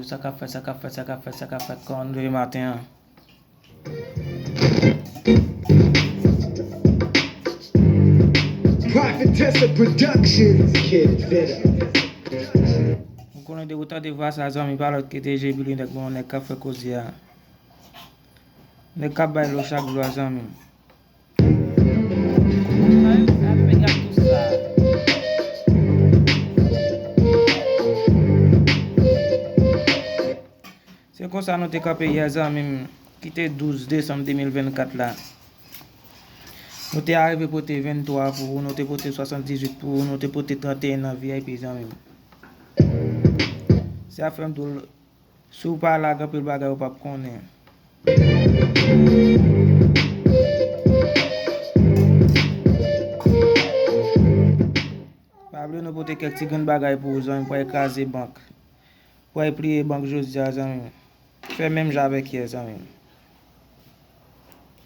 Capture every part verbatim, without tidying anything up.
Sa k ap fèt, sa k ap fèt, sa k ap fèt, sa k ap fèt, kòman nou ye maten an? Prophetessa Productions, kid better. Ou konnen depi w tande vwa sa, zanmi, pa lòt ke T J Billy, nèg bon, nèg k ap fè koze a. Nèg k ap bay lo chak jou a, zanmi. Se konsa nou te kanpe yè, zanmi m, ki te douz desanm de mil vennkat la. Nou te arive pote venntwa pou ou, nou te pote swasanndizuit pou ou, nou te pote tranteyen nan V I P, zanmi m. Se ap fè m di w, si w pa la, gen anpil bagay ou p ap konnen. Pa bliye nou pote kèk ti grenn bagay pou ou, zanmi, pou al kraze bank. Pou al pliye bank jodi a, zanmi m. Fè menm jan avèk yè, zanmi m.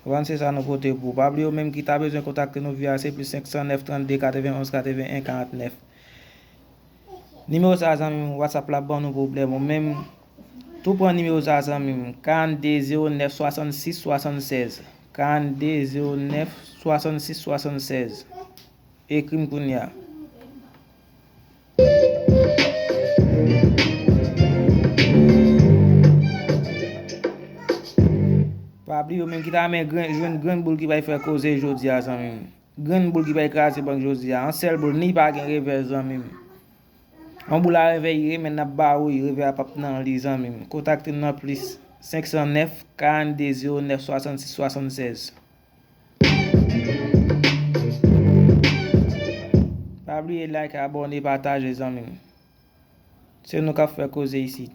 Ou konprann, se sa nou pote pou ou. Pa bliye, ou menm ki ta bezwen kontakte nou via, se plis senk san nèf, trannde, katrevenn onz, katrevenn en, karannèf. Nimewo sa, zanmi m, WhatsApp la ban nou pwoblèm. Ou menm, tou pran nimewo sa, zanmi m, karannde, zewo nèf, swasannsis, swasannsèz. Karannde, zewo nèf, swasannsis, swasannsèz. Ekri m kounye a. Pa bliye, ou menm ki ta renmen grenn, jwenn grenn boul ki pral fè koze jodi a, zanmi m. Grenn boul ki pral kraze bank jodi a. Yon sèl boul, ni pa gen revè, zanmi m. Yon boul a revè, i renmen n ap ba ou, i revè a p ap nan li, zanmi m. Kontakte n nan plis senk san nèf, karannde, zewo nèf, swasannsis, swasannsèz. Pa bliye like, abòne, pataje, zanmi m. Se nou k ap fè koze isit.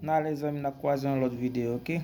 N ale, zanmi, n ap kwaze yon lòt videyo, oke?